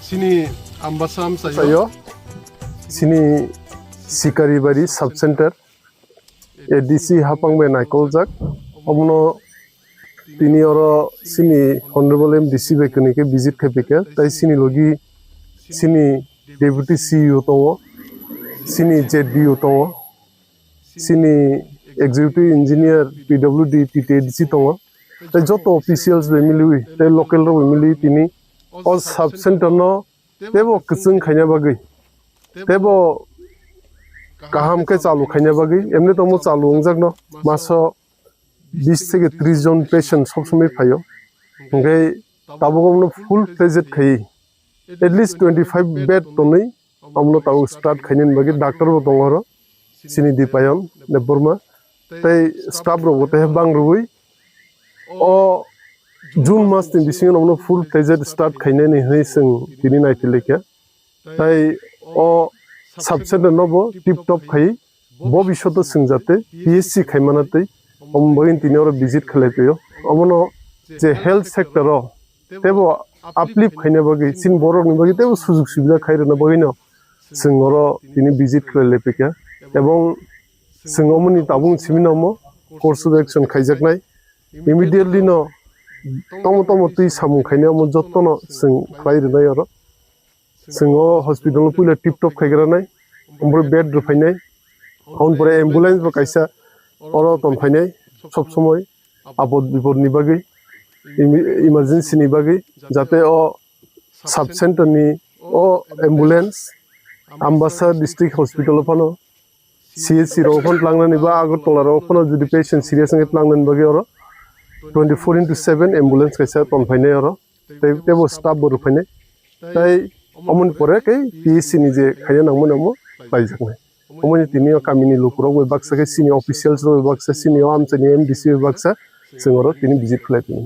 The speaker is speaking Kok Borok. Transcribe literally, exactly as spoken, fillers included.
Chini Ambasa amchaio. Sayo, chini Sikaribari sub center, A D C hapang bai naikoljak. Omono tini oro chini Honorable M D C bai kwnwi khe visit khai phaikha. Tai chini logi chini Deputy C E O tongo, chini Z D O tongo, chini Executive Engineer P W D T T A D C tongo. Tai joto officials bai miliwi, tai local rok bai miliwi tini o sub center no tebo kwchwng khaina bagwi, tebo kaham khe chalu khaina bagwi, emni tongmo chalu wngjakno maso bis theke tris jon patient sob somoi phaio. Hwnkhe tabuk omono full fledged khaiwi at least twenty five bed tonwi omono tabuk start khainani bagwi doctor bo tongo oro, chini Dipayon Debbarma, tei staff rok bo tei bang rwui o June mas ni bisingo omono full fledged start khainani hinwi chwng tini naitilikkha. Tai o sub center no bo tip top khai, bo bisoto chwng jate P H C khaimana tei omo bagwi tini oro visit khlai phaio. Omono je health sector o tebo uplift khaina bagwi, chini borok ni bagwi tebo sujug subida khai rwna bagwi no chwng oro tini visit khlai lai phaikha. Ebong chwng omoni tabuk simi no omo course of action khaijaknai. Immediately no tomo tomo twi samung khainai omo jotto no chwng khlai rwnai oro. Chwng o hospital no puila tip top khaigranai, omo bed rwphainai, aboni pore ambulance bo kaisa oro tongphainai sob somoi apod bipod ni bagwi, imi-, emergency ni bagwi, jate o sub center ni o ambulance Ambasa district hospital o phano C H C rok phano tlangnani ba Agartala rok phano jodi patient serious wngkhe tlangnani bagwi oro twenty four into seven ambulance kaisa tongphainai oro, tei tebo staff bo rwphainai. Tai omoni pore khe P H C ni je khaina nangmani omo khlaijaknai. Omoni tini o kamini lukurok bai baksa khe chini officials rok bai baksa, chini o amchaini M D C bai baksa chwng oro tini visit khlai tini.